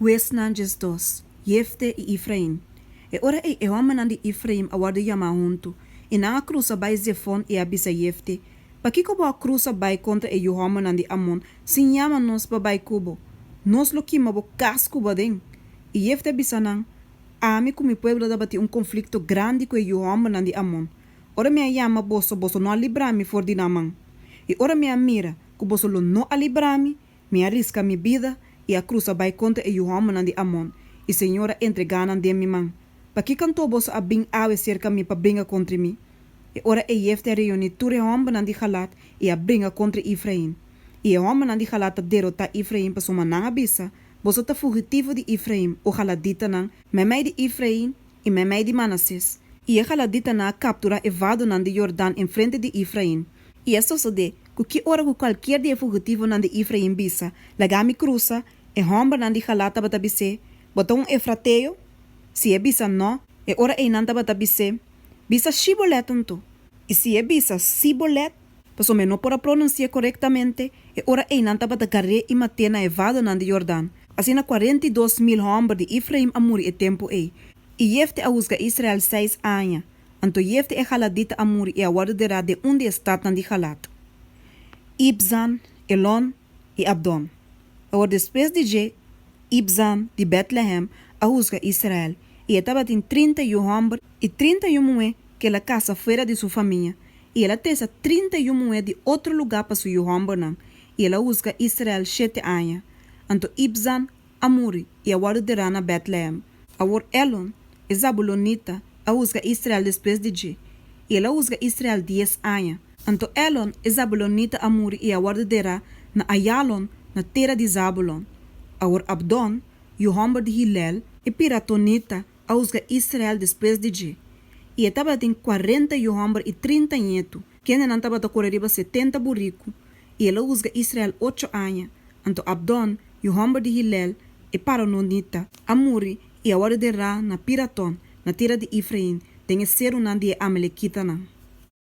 Huesnan 12, Jefte i Efrain E ora ei e hòmbernan di Efraim a wòrdu yamá huntu, i nan a krusa bai Zefon i a bisa Jefte, Pakiko bo a krusa bai kontra e yu hòmbernan di Amon sin yama nos pa bai ku bo? Nos lo kima bo kas ku bo aden. I Jefte a bisa nan, Ami ku mi pueblo tabatin un konflikto grandi ku e yu hòmbernan di Amon. Ora mi a yama boso, boso no a libra mi for di nan man. I ora mi a mira ku boso lo no a libra mi, Mi a riska mi bida i a krusa bai kontra e yu hòmbernan di Amon, i señor a entregá nan den mi man. Pakiko anto boso a bin awe serka mi pa bringa kontra mi? E ora ei Jefte a reuní tur e hòmbernan di Galad i a bringa kontra Efrain. I e hòmbernan di Galad a derotá Efrain pasobra nan a bisa, Boso ta fugitivo di Efrain, o galaditanan, meimei di Efrain i meimei di Manases. I e galaditanan a kapturá e vadonan di Jordan enfrente di Efrain. I a sosodé ku ki ora ku kualkier di e fugitivonan di Efrain bisa, Laga mi krusa, e hòmbernan di Galad tabata bis'é, Bo ta un efrateo? Si e bisa nò, e ora ei nan tabata bis'é, Bisa Shibolet anto. I si e bisa Sibolet, pasobra e no por a pronunsi'é korektamente, e ora ei nan tabata gar'é i mat'é na e vadonan di Jordan. Asina 42.000 hòmber di Efraim a muri e tempu ei. I Jefte a husga Israel seis aña. Anto Jefte e galadita a muri i a wòrdu derá den un di e statnan di Galad. Ibzan, Elon i Abdon. Awor despues di dje, Ibzan di Bètlehèm a husga Israel, i e tabatin 30 yu hòmber i 30 yu muhé ku el a kasa fuera di su famia, i el a trese 30 yu muhé di otro lugá pa su yu hòmbernan, i el a husga Israel shete aña. Anto Ibzan a muri i a wòrdu derá na Bètlehèm. Awor Elon, e zabulonita, a husga Israel despues di dje, i el a husga Israel dies aña. Anto Elon, e zabulonita, a muri i a wòrdu derá na Ayalon, na tera di Zabulon. Awor Abdon, yu hòmber di Hilel, e piratonita, a husga Israel despues di dje, i e tabatin 40 yu hòmber i 30 ñetu, kendenan tabata kore riba 70 buriku, i el a husga Israel ocho aña. Anto Abdon, yu hòmber di Hilel, e paranonita, a muri i a wòrdu derá na Piraton, na tera di Efrain, den e serunan di e amalekitanan.